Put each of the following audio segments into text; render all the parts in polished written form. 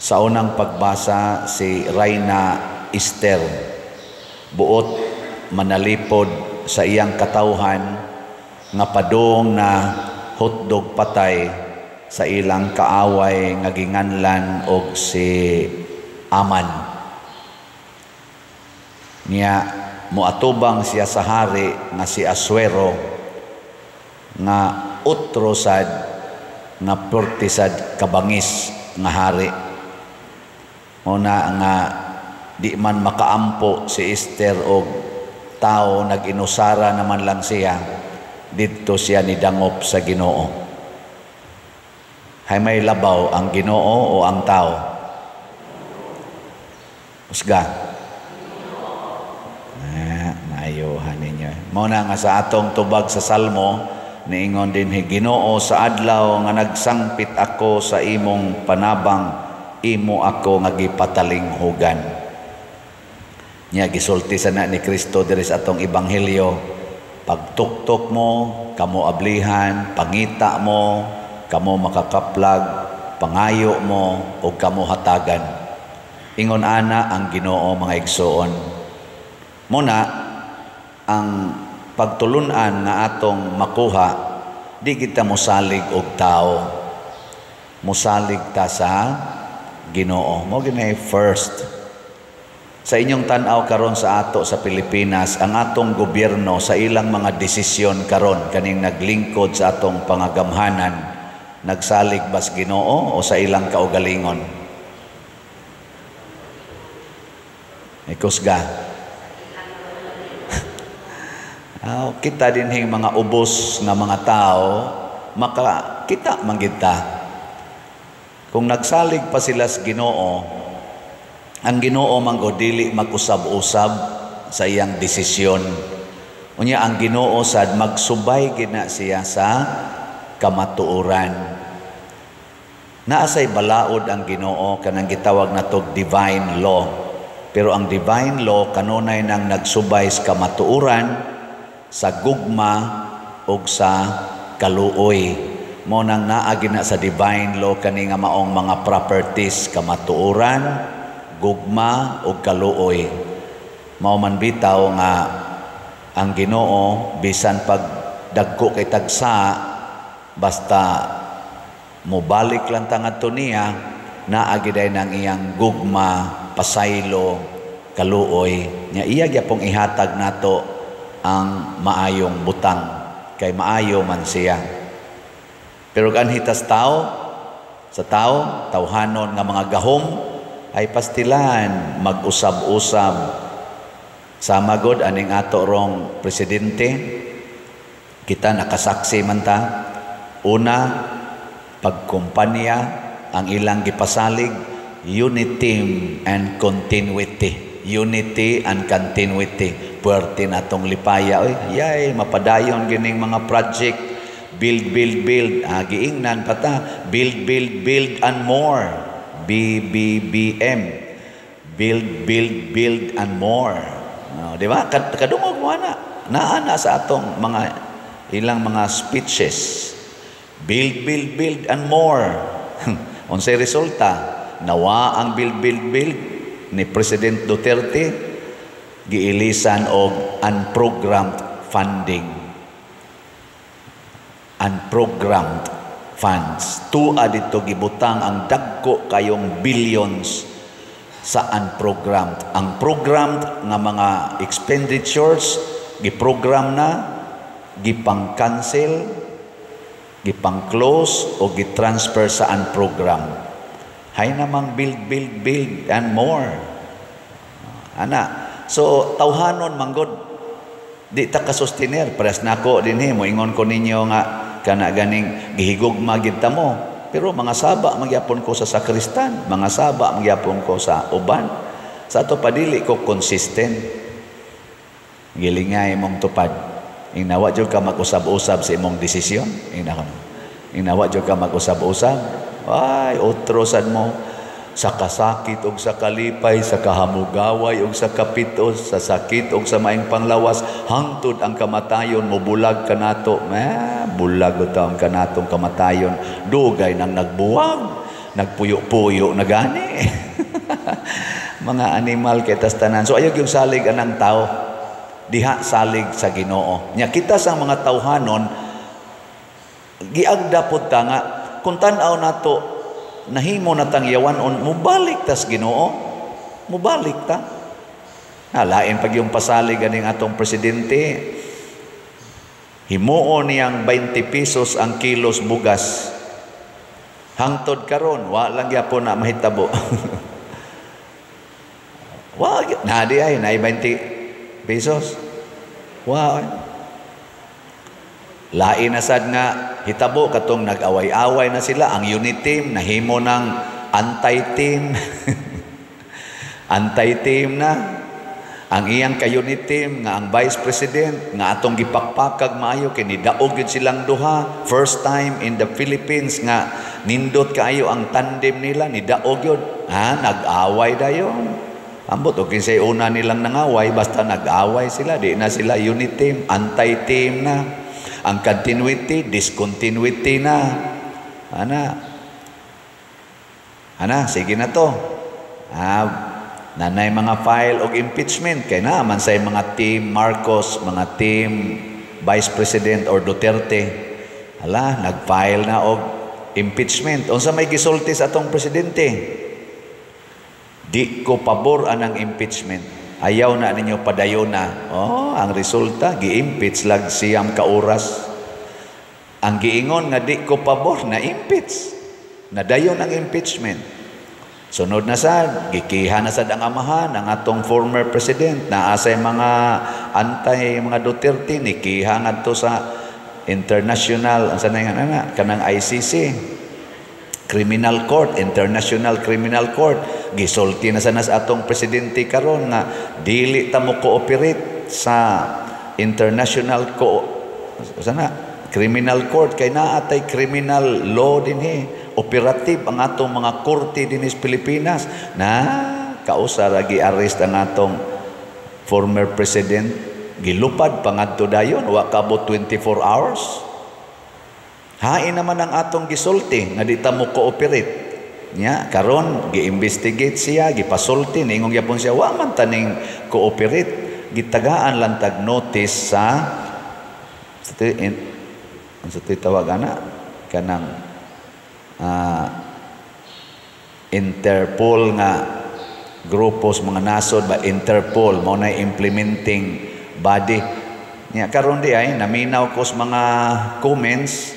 Sa unang pagbasa, si Rayna Esther buot manalipod sa iyang katawhan nga padung na hotdog patay sa ilang kaaway nga ginganlan og si Aman. Niya moatubang siya sa hari nga si Asuero nga utro sad nga perti sad kabangis nga hari. Una nga di man makaampo si Esther og tao, nag-inusara naman lang siya, didto siya nidangop sa Ginoo. Hay may labaw, ang Ginoo o ang tao? Usga. Ah, maayuhan ninyo. Mao na nga sa atong tubag sa Salmo, niingon din Ginoo, sa adlaw nga nagsangpit ako sa imong panabang, imo ako nga gipatalinghugan. Nya gisulti sa na ni Kristo diri sa atong ebanghelyo, pagtuktok mo, kamo ablihan, pangita mo, kamo makakaplag, pangayo mo, ug kamo hatagan. Ingon ana ang Ginoo, mga igsoon. Muna ang pagtulunan nga atong makuha, di kita mosalig og tao. Mosalig ta sa Ginoo. Mo ginay first. Sa inyong tan-aw karon sa ato sa Pilipinas, ang atong gobyerno sa ilang mga desisyon karon kaning naglingkod sa atong pangagamhanan, nagsalig bas Ginoo o sa ilang kaugalingon? Ikusga. Kita dinhing mga ubos nga mga tao, maka kita man gid ta. Kung nagsalig pa sila sa Ginoo, ang Ginoo man gud dili mag-usab-usab sa iyang desisyon. Unya ang Ginoo sad magsubay gid na siya sa kamatuoran. Naasay balaod ang Ginoo kanang gitawag natog divine law. Pero ang divine law kanunay nang nagsubay sa kamatuoran, sa gugma ug sa kaluoy. Mo nang naa gina sa divine law kani nga maong mga properties, kamatuoran, gugma ug kaluoy. Mao man bitaw nga ang Ginoo bisan pag dagko kay tagsa, basta mobalik lang ta ngadto niya, naa giday nang iyang gugma, pasaylo, kaluoy. Nya iya gyapong ihatag nato ang maayong butang kay maayo man siya. Pero kanhitas tao, sa tao, tawhanon nga mga gahom, ay pastilan, mag-usab-usab. Sama god aning ato rong presidente, kita nakasaksi man ta. Una, pagkumpanya, ang ilang gipasalig, unity and continuity. Unity and continuity. Puwerte na tong lipaya. Oy, yay, mapadayon gining mga project. Build, build, build. Ah, giingnan pa ta. Build, build, build and more. B, B, B, M. Build, build, build and more. No, di ba? Kadungog mo ana. Naana sa atong mga ilang mga speeches. Build, build, build and more. Unsay resulta? Nawa ang build, build, build ni President Duterte, giilisan og unprogrammed funding. Unprogrammed funds. Tua dito gibutang ang dagko kayong billions sa unprogrammed. Ang programmed nga mga expenditures, giprogram na, gipang-cancel, gipang-close o gitransfer sa unprogrammed. Hay namang build, build, build and more. Ana. So, tawhanon manggod. Di ta kasustener. Pares nako dinhi, moingon ko ninyo nga kana ganing gihigugma gid ta mo. Pero mga saba magyapon ko sa sakristan, mga saba magyapon ko sa uban. Sa ato padili ko consistent. Gilingay mong tupad. Ingnawa jud ka mag-usab-usab sa imong desisyon. Ingnawa jud ka mag-usab-usab. Ay, otro sad mo. Sa kasakit og sa kalipay, sa kahamugaway og sa kapitos, sa sakit og sa maing panglawas, hangtod ang kamatayon, mobulag kanato. Bulag utaw ang kanatong kamatayon. Dugay nang nagbuwag. Nagpuyo-puyo na gani. Mga animal kay tas tanan. So ayaw yung salig anang tao. Diha salig sa Ginoo. Nya kita sa mga tawhanon giagda pod ta nga kung tan-aw nato nahimo na tang yawan-on, mubalik tas Ginoo. Mubalik ta. Na lain pag yung pasalig aning atong presidente, himuon niyang 20 pesos ang kilos bugas. Hangtod karon wa lang gyapon na mahitabo. Wa na di ay nay 20 pesos. Wa. Lain na sad nga hitabo katong nag-away-away na sila ang unit team nahimo ng anti-team. Anti-team na. Ang iyang ka-unit team nga ang Vice President nga atong gipakpakag maayo kay nidaog gyud silang duha, first time in the Philippines nga nindot kaayo ang tandem nila, nidaog gyud. Ha, nag-away dayon. Ambot og kinsay una nilang nangaway, basta nag-away sila, di na sila unit team, anti-team na. Ang continuity, discontinuity na. Ana. Ana, sige na to. Nanay mga file og impeachment kay na man say mga team Marcos, mga team Vice President or Duterte. Hala, nag-file na og impeachment. Unsa may gisulti sa atong presidente? Di ko pabor anang impeachment. Ayaw na ninyo padayon na. Oh, ang resulta gi-impeach lag 9 ka oras. Ang giingon nga di ko pabor na impeach. Nadayon ang impeachment. Sunod na sad, gikiha na sad ang amahan ang atong former president na asay mga antay mga Duterte nikiha ngadto sa international, ang sanay nga na kanang ICC Criminal Court, International Criminal Court. Gisulti na sana sa atong presidente karon nga dili ta mo cooperate sa International sana Criminal Court kay naa tay criminal law dinhi. Operative ang atong mga korte dinhi sa Pilipinas. Na kausa ra gi-arrest ang atong former president, gilupad pa ngadto dayon, wa kabot 24 hours. Hain naman ang atong gisulti nga di ta mo cooperate. Nya karon gi-investigate siya, gipasulti, niingon gyapon siya wa man taning cooperate, gitagaan lang tag notice sa unsa tawag ana kanang Interpol nga grupos mga nasod ba, Interpol mao na implementing body. Nya karon di ay naminaw ko sa mga comments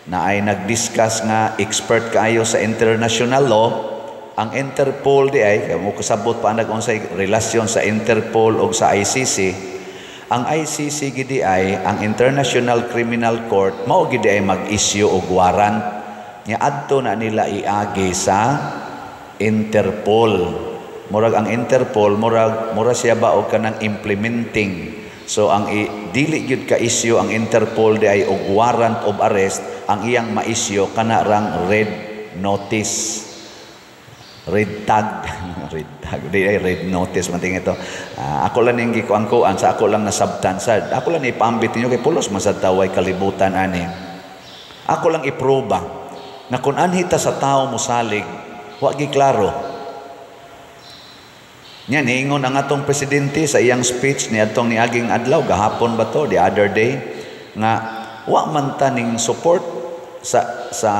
na ay nag-discuss nga expert kaayo sa international law. Ang Interpol di ay kay mo kasabot pa nag unsay relasyon sa Interpol og sa ICC. Ang ICC gidi ay ang International Criminal Court mao gidi ay mag-issue og warrant. Nya adto na nila iagi sa Interpol. Murag ang Interpol murag mura siya ba og kanang implementing. So ang dili gyud ka issue ang Interpol di ay og warrant of arrest, ang iyang ma-issue kana rang red notice. Red tag. Red tag. Di ay red notice man tingin ito. Ako lang ning gikuan-kuan sa ako lang nasabtan sad. Ako lang ipaambit ninyo kay pulos man sad taway kalibutan ani. Ako lang iproba na kung anhita sa tao mosalig, wa gi klaro. Nya niingon ang atong presidente sa iyang speech ni atong niaging adlaw gahapon ba to, the other day, nga wa man ta ning support sa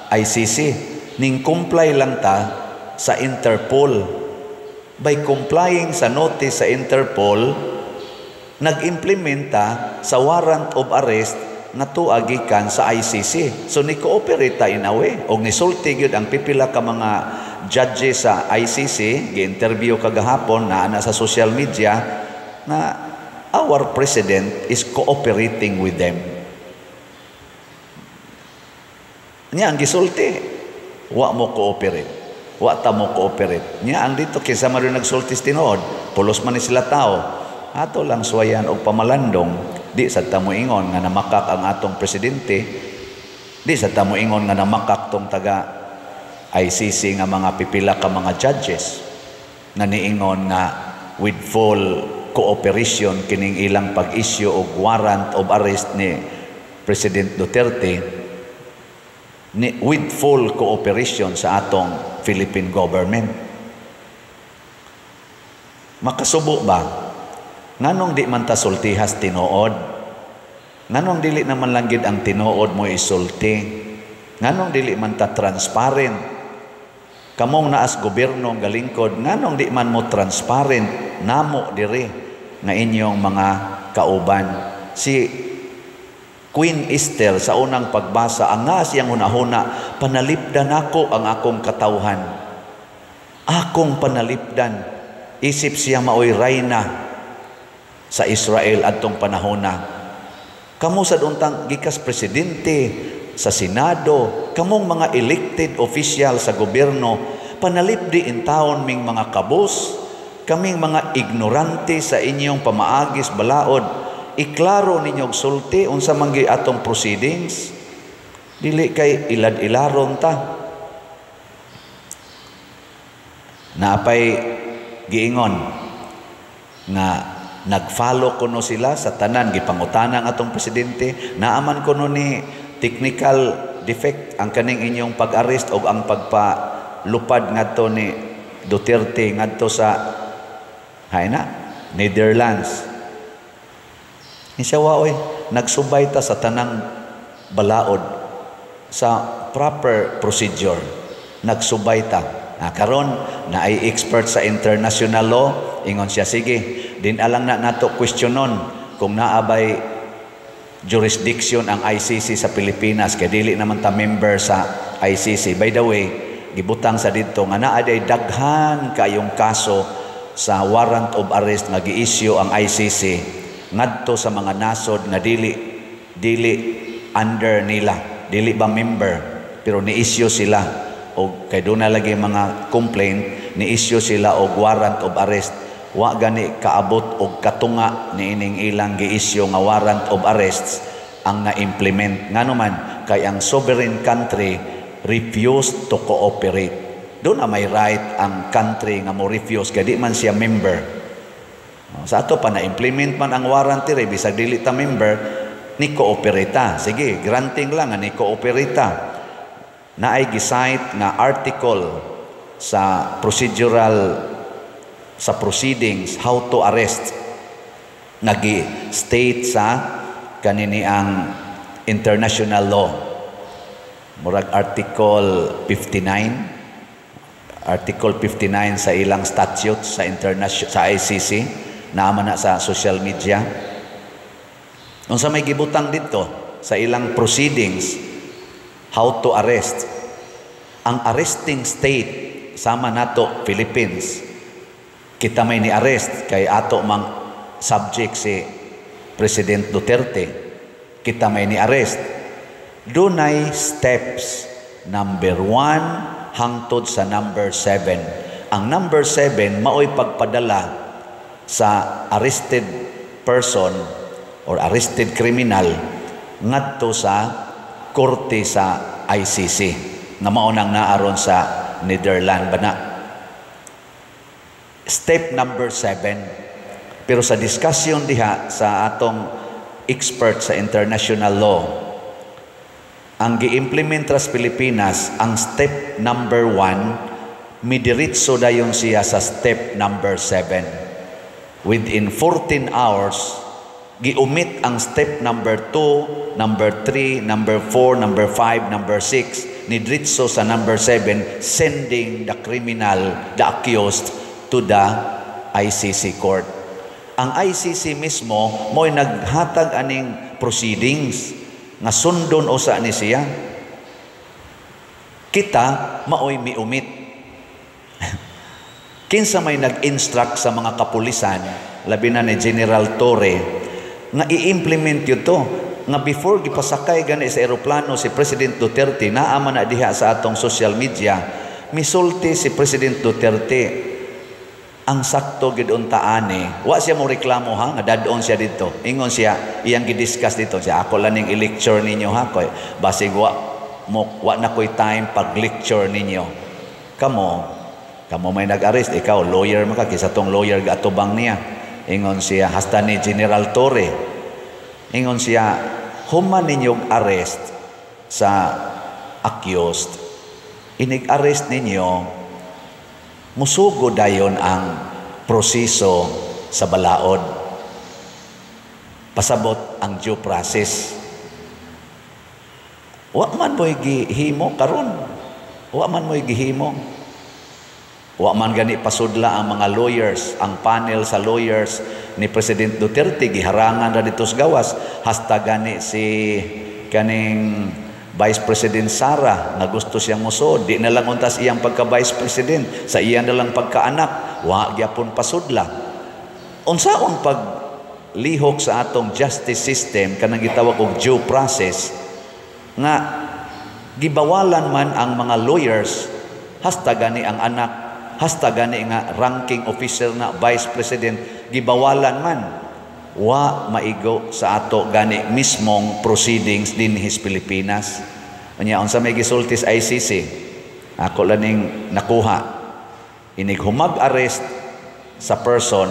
ICC, ning comply lang ta sa Interpol. By complying sa notice sa Interpol, nag-implementa sa warrant of arrest nga tuwa gikan sa ICC. So ni-cooperate ta in a way. Og nisulti gyud ang pipila ka mga judges sa ICC, gi-interview kagahapon na ana sa social media na our president is cooperating with them. Niya ang gisulti, wa mo cooperate. Wa ta mo cooperate. Niya ang dito kinsa man nagsulti tinuod, pulos man ni sila tao. Ato lang suwayan og pamalandong, di sad ta moingon nga namakak ang atong presidente, di sad ta moingon nga namakak tong taga ICC nga mga pipila ka mga judges nga niingon nga with full cooperation kining ilang pag-issue og warrant of arrest ni President Duterte. Ni, with full cooperation sa atong Philippine government. Makasubo ba? Nganong di man ta sultihas tinuod? Nganong dili naman lang gid ang tinuod mo isulti? Nganong dili man ta transparent? Kamong naas gobyerno galingkod, nganong di man mo transparent namo diri nga inyong mga kauban? Si Queen Esther, sa unang pagbasa, ang naa siyang hunahuna, "Panalipdan ako ang akong katawhan. Akong panalipdan." Isip siya maoy rayna sa Israel adtong panahona. Kamo sad untang gikas presidente sa Senado, kamong mga elected official sa gobyerno, panalipdi in taon ming mga kabus, kaming mga ignorante sa inyong pamaagis balaod, iklaro ninyo og sulti unsa man gyud atong proceedings. Dili kay ilad-ilaron ta. Naapay giingon nga nag-follow kuno sila sa tanan gipangutana ang atong presidente, naaman kuno ni technical defect ang kaning inyong pag-arrest o ang pagpalupad ngadto ni Duterte ngadto sa hayna Netherlands. Ni siya, "Oy, nagsubay ta sa tanang balaod, sa proper procedure. Nagsubay ta." Na karon na ay expert sa international law, ingon siya, "Sige, din alang na nato questionon kung naabay jurisdiction ang ICC sa Pilipinas kay dili naman ta member sa ICC." By the way, gibutang sa didto nga naa day daghan kayong kaso sa warrant of arrest nga gi-issue ang ICC ngadto sa mga nasod nga dili dili under nila, dili ba member, pero ni-issue sila og kay doon na lagi mga complaint, ni-issue sila og warrant of arrest. Wa gani kaabot og katunga niining ilang gi-issue nga warrant of arrests ang na-implement, ngano man kay ang sovereign country refused to cooperate. Doon na may right ang country nga mo refuse kay di man siya member. Sa ato pa, na-implement man ang warrant diri bisag dili ta member, ni cooperate ta. Sige, granting lang nga ni cooperate ta. Naay gi-cite nga article sa procedural, sa proceedings how to arrest nga gi-state sa kanini ang international law, murag article 59, article 59 sa ilang statute sa international, sa ICC. Naman na sa social media unsa may gibutang dito sa ilang proceedings how to arrest. Ang arresting state, sama nato Philippines, kita may ni arrest kay ato mang subject si President Duterte, kita may ni arrest, dunay steps number 1 hangtod sa number 7. Ang number 7 maoy pagpadala sa arrested person or arrested criminal ngadto sa korte sa ICC nga mao nang naaron sa Netherlands ba na. Step number 7. Pero sa discussion diha sa atong expert sa international law, ang gi-implement ras Pilipinas ang step number 1, midiretso dayon siya sa step number 7. Within 14 hours, giumit ang step number 2, number 3, number 4, number 5, number 6, nidiretso sa number 7, sending the criminal, the accused, to the ICC court. Ang ICC mismo mo'y naghatag aning proceedings nga sundon usa ni siya. Kita maoy miumit. Kinsa may nag-instruct sa mga kapulisan, labi na ni General Torre, nga i-implement yun to, nga before gipasakay gani sa eroplano si President Duterte, naa man na diha sa atong social media, misulti si President Duterte, ang sakto gid unta ani, wa siya mo reklamo ha, nga dad-on siya dito. Ingon siya, iyang gidiscuss dito siya, "Ako lang ning i-lecture ninyo ha, koy basig wa mo, wa na koy time pag lecture ninyo." Kamo, kamo may nag-arrest, ikaw lawyer man ka, kisa tong lawyer gaatubang niya. Ingon siya, hasta ni General Torre, ingon siya, human ninyong arrest sa accused, inig-arrest ninyo, musugo dayon ang proseso sa balaod. Pasabot ang due process. Wa man mo'y gihimo karon. Wa man mo'y gihimo. Wa man gani pasudla ang mga lawyers, ang panel sa lawyers ni President Duterte, giharangan ra dito sa gawas hasta gani si kaning Vice President Sara nga gusto siyang musod, di na lang untas iyang pagka Vice President, sa iya na lang pagkaanak, wa gyapon pasudla. Unsaon pag lihok sa atong justice system kanang gitawag og due process nga gibawalan man ang mga lawyers, hasta gani ang anak, hasta gani nga ranking officer na Vice President, gibawalan man? Wa maigo sa ato gani mismong proceedings dinhi sa Pilipinas. Unya, unsa may gisulti sa ICC? Ako lang ning nakuha. Inig humag arrest sa person,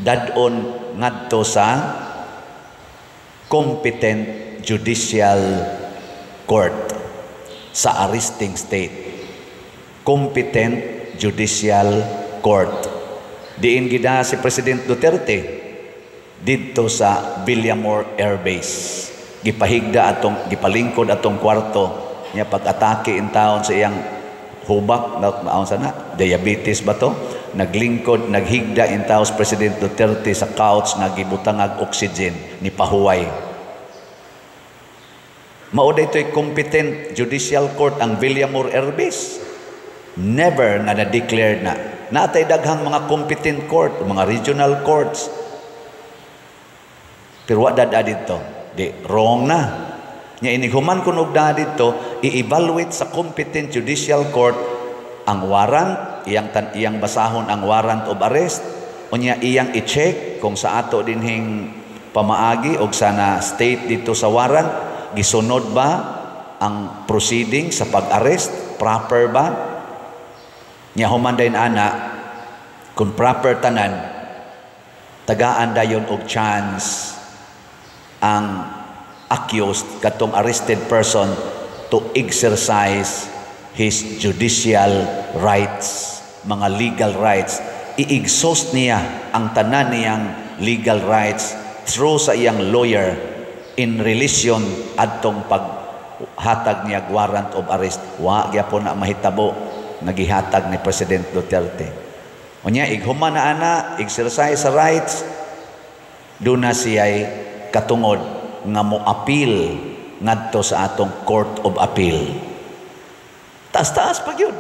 dadon ngadto sa competent judicial court sa arresting state. Competent judicial court. Diin gida si President Duterte? Didto sa Villamor Air Base. Gipahigda atong, gipalingkod atong kwarto niya. Pag-atake in taon sa iyang hubak na sana, diabetes ba to? Naglingkod, naghigda in taon si President Duterte sa couch nga gibutangag oxygen ni pahuway. Mao daytoy competent judicial court ang Villamor Air Base? Never nga na-declare na. Natay daghang mga competent court, mga regional courts. Pero wa dada dito. Di, wrong na. Nya inig human kunog da dito, i-evaluate sa competent judicial court ang warrant, iyang basahon ang warrant of arrest, unya iyang i-check kung sa ato dinhing pamaagi og sana state dito sa warrant, gisunod ba ang proceeding sa pag-arrest, proper ba? Nya human dayon ana, kung proper tanan, tagaan dayon og chance ang accused, katong arrested person, to exercise his judicial rights, mga legal rights. I-exhaust niya ang tanan niyang legal rights through sa iyang lawyer in relation adtong paghatag niya warrant of arrest. Wa gyapon na mahitabo nga gihatag ni President Duterte. Unya ighuman na ana, exercise sa rights, doon na siya'y katungod nga mo appeal ngadto sa atong Court of Appeal. Taas-taas pa gyud.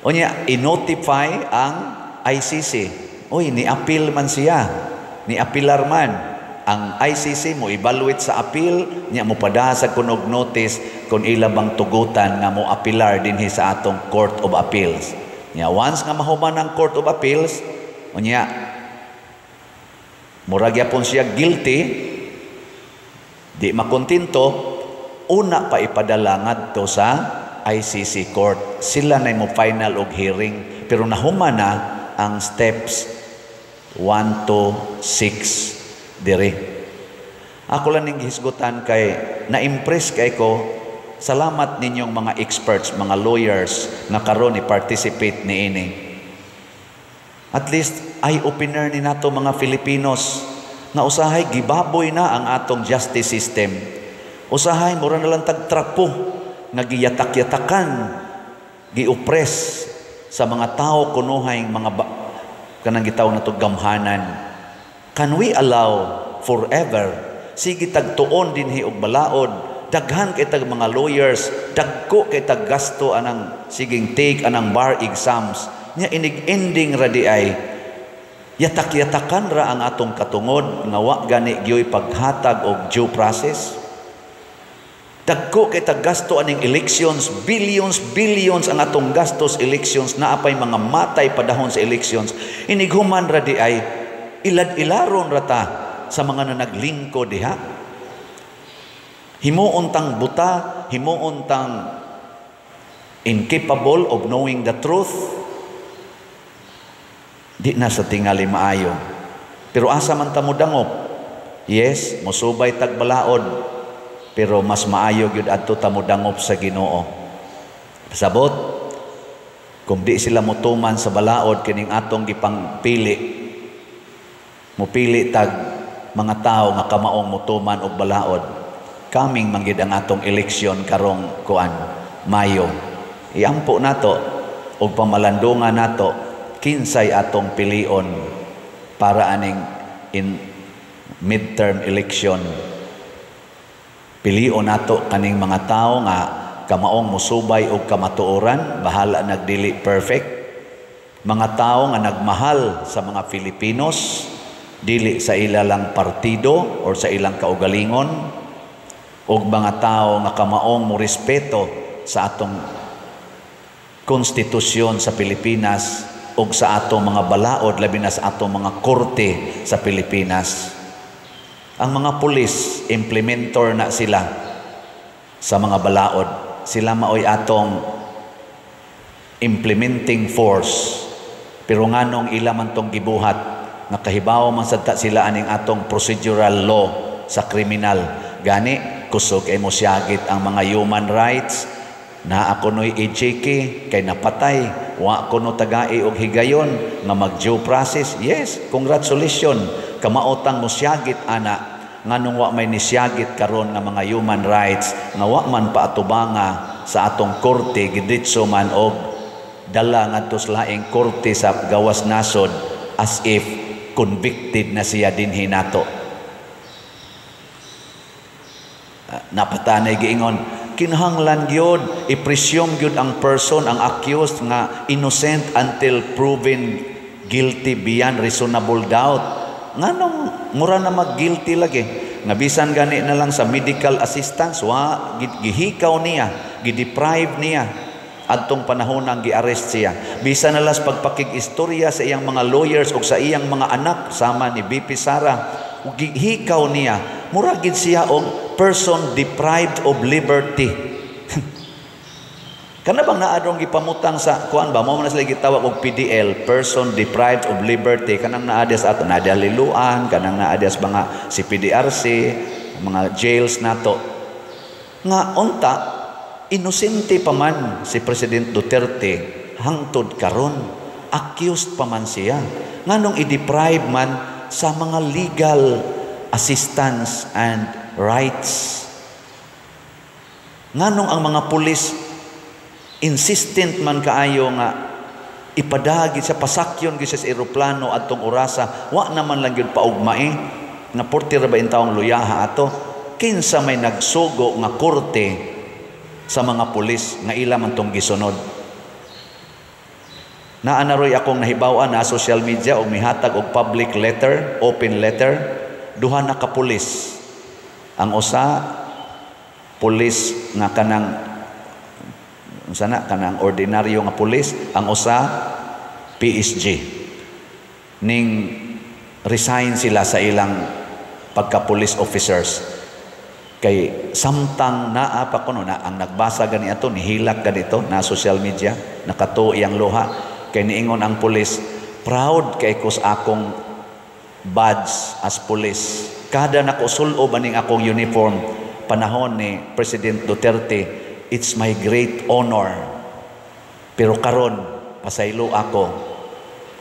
Unya i-notify ang ICC. Uy, ni-appeal man siya. Ni-appealar man. Ang ICC mo evaluate sa appeal niya, mo padasag kunog notice kung ila bang tugutan nga mo apelar dinhi sa atong Court of Appeals. Nya once nga mahuman ang Court of Appeals, unya murag yapon siya guilty, di makontento, una pa ipadala ngadto sa ICC court. Sila na mo final og hearing, pero nahuman na ang steps 1 to 6 dire. Ako lang ning gihisgutan kay na-impress kay ko. Salamat ninyong mga experts, mga lawyers nga karon ni participate niini. At least eye opener ni nato mga Filipinos nga usahay gibaboy na ang atong justice system. Usahay mura na lang tag trapo nga giyatak-yatakan, gioppress sa mga tao kunuhay mga kanang gitawag nato gamhanan. Can we allow forever sige tagtuon dinhi og balaod, daghan kay tag mga lawyers, dagko kay tag gasto anang siging take anang bar exams, nya inig ending ra di ay yatak-yatakan ra ang atong katungod nga wa gani gyoy paghatag og due process? Dagko kay tag gasto aning elections, billions, billions ang atong gastos elections, naapay mga matay padahon sa elections. Inighuman ra di ay ilad-ilaron ra ta sa mga nanaglingkod diha. Himuon tang buta, himuon tang incapable of knowing the truth. Di na sa tingali maayo. Pero asa man ta mo dangop? Yes, mosubay tag balaod. Pero mas maayo gyud adto ta modangop sa Ginoo. Pasabot, kung di sila motuman sa balaod kining atong gipangpili, mupili tag mga tao nga kamaong motuman og balaod. Coming man gyud ang atong eleksyon karong kuan, Mayo. Iampo nato og pamalandungan nato kinsay atong pilion para aning in midterm election. Pilion nato kaning mga tao nga kamaong musubay og kamatuoran, bahala nagdili perfect. Mga tao nga nagmahal sa mga Filipinos, dili sa ila lang partido or sa ilang kaugalingon, og mga tao nga kamaong morespeto sa atong konstitusyon sa Pilipinas ug sa atong mga balaod, labi na sa atong mga korte sa Pilipinas. Ang mga pulis, implementor na sila sa mga balaod. Sila maoy atong implementing force. Pero nganong ila man tong gibuhat, nakahibaw man sad ta sila aning atong procedural law sa kriminal. Gani kusog ay mosyagit ang mga human rights na ako no'y EJK kay napatay, wa ko no tagai og higayon nga mag due process. Yes, congratulations, kamaotang mosyagit ana. Nganong wa may nisyagit karon nga mga human rights nga wa man paatubanga sa atong korte, giditso man og dala ngadto sa laing korte sa gawas nasod as if convicted na siya dinhi nato? Napatanay giingon, kinahanglan gyud i-presume gyud ang person, ang accused, nga innocent until proven guilty beyond reasonable doubt. Nganong mura na mag-guilty lagi? Nga bisan gani na lang sa medical assistance, wa gihikaw niya, gideprive niya adtong panahon ang gi-arrest siya. Bisan na lang sa pagpakig-istorya sa iyang mga lawyers o sa iyang mga anak sama ni VP Sara, ug gihikaw niya, mura gid siya og person deprived of liberty. Kana bang naa dong gipamutang sa kuan ba, mao man sila gitawag og PDL, person deprived of liberty, kanang naa sa ato, naa Liloan, kanang naa sa mga CPDRC, mga jails nato. Nga unta inosente pa man si President Duterte hangtod karon, accused pa man siya. Nganong i-deprive man sa mga legal assistance and rights? Nganong ang mga pulis insistent man kaayo nga ipadagi sa pasakyon gyud sa eroplano adtong orasa, wa naman lang gyud paugmae nga porti ra ba intawong luyaha ato? Kinsa may nagsugo nga korte sa mga pulis nga ila man tong gisunod? Naa na roy akong nahibaw-an na social media og mihatag og public letter, open letter, duha na ka pulis. Ang usa pulis nga kanang unsa na, kanang ordinaryo nga pulis, ang usa PSG. Ning resign sila sa ilang pagka police officers kay samtang naa pa kuno na ang nagbasa gani ato, nihilak ganito na social media, nakatuo iyang luha kay niingon ang pulis, "Proud kay ko sa akong badge as police. Kada nako sulob aning akong uniform panahon ni President Duterte, it's my great honor. Pero karon pasaylo ako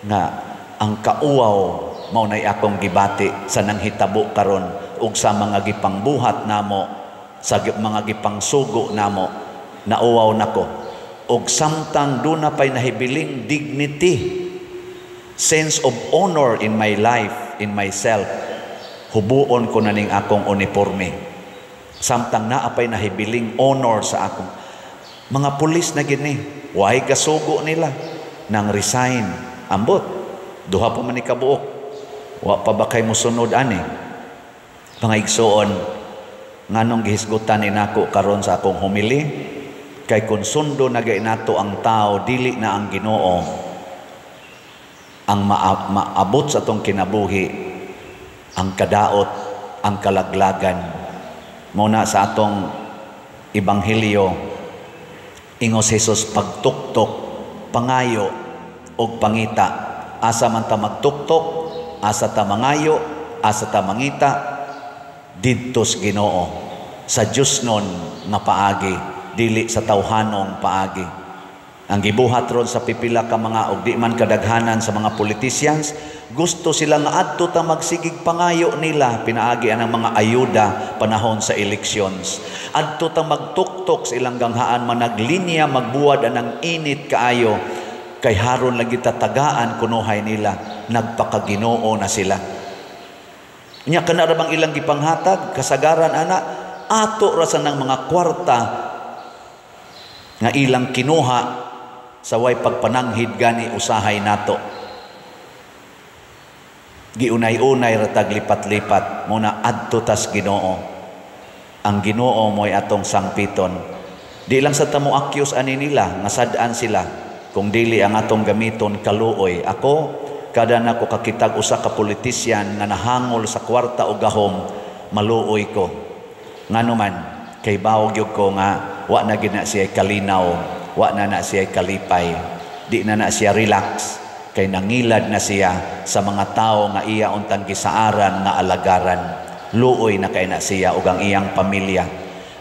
nga ang kauwaw mao nay akong gibati sa nanghitabo karon ug sa mga gipangbuhat namo, sa mga gipangsugo namo. Nauwaw nako ug samtang duna pay nahibiling dignity, sense of honor in my life, in myself, hubuon ko na ning akong uniforme." Samtang naa pay nahibiling honor sa akong mga pulis na gini, way kasugo nila nang resign. Ambot, duha pa man ni kabuok, wa pa ba kay mosunod ani? Mga igsuon, nganong gihisgutan ni nako karon sa akong homily? Kay kung sundo na gay nato ang tao, dili na ang Ginoo, ang maabot sa atong kinabuhi ang kadaot, ang kalaglagan. Muna sa atong ebanghelyo, ingos Jesus, pagtuktok, pangayo og pangita. Asa man ta magtuktok, asa ta mangayo, asa ta mangita, didto sa Ginoo. Sa Diyos nun nga paagi, dili sa tawhanong paagi. Ang gibuhat ron sa pipila ka mga og di man kadaghanan sa mga politicians, gusto sila nga adto ta magsigig pangayo nila pinaagi ang mga ayuda panahon sa elections. Adto ta magtuktok sa ilang ganghaan, managlinya, magbuwad anang init kaayo kay haron lagi tatagaan kunuhay nila, nagpakaginoo na sila. Nya kana ra bang ilang gipanghatag kasagaran ana ato ra sa nang mga kwarta nga ilang kinuha sa way pagpananghid gani usahay nato. Giunay-unay ra tag lipat-lipat muna adto tas Ginoo. Ang Ginoo mo'y atong sangpiton. Di lang sa tamo accuse ani nila nga sad-an sila kung dili ang atong gamiton kaluoy. Ako kada nako kakitag usa ka politisyan nga nahangol sa kwarta o gahom, maluoy ko. Ngano man kay bawog gyud ko nga wa na gid na siya kalinaw, wa na na siya kalipay, di na na siya relax kay nangilad na siya sa mga tao nga iya untang gisaaran nga alagaran. Luoy na kay na siya ug ang iyang pamilya.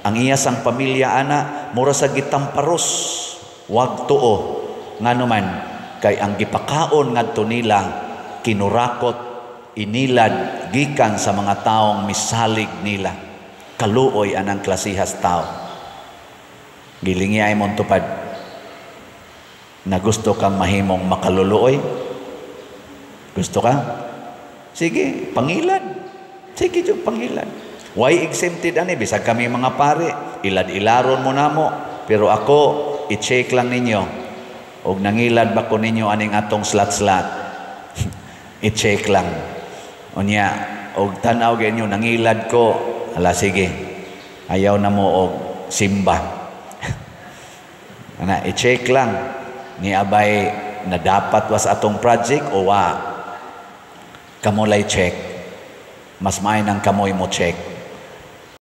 Ang iya sang pamilya ana mura sa gitamparos, wag tuo. Ngano man kay ang gipakaon ngadto nila kinurakot, inilad gikan sa mga taong misalig nila. Kaluoy anang klasihas tao. Gilingi ay mong tupad na gusto kang mahimong makaluluoy. Gusto ka? Sige, pangilad. Sige, jud pangilad. Why exempted ani? Bisag kami mga pare, ilad-ilaron mo namo. Pero ako, i-check lang ninyo. Og nangilad ba ko ninyo aning atong slat-slat? I-check lang. Unya, og tan-aw gyud nangilad ko, ala sige. Ayaw na mo og simba. Ana, i-check lang ni abay na dapat was atong project o wa. Kamulay check. Mas maay nang kamoy mo check.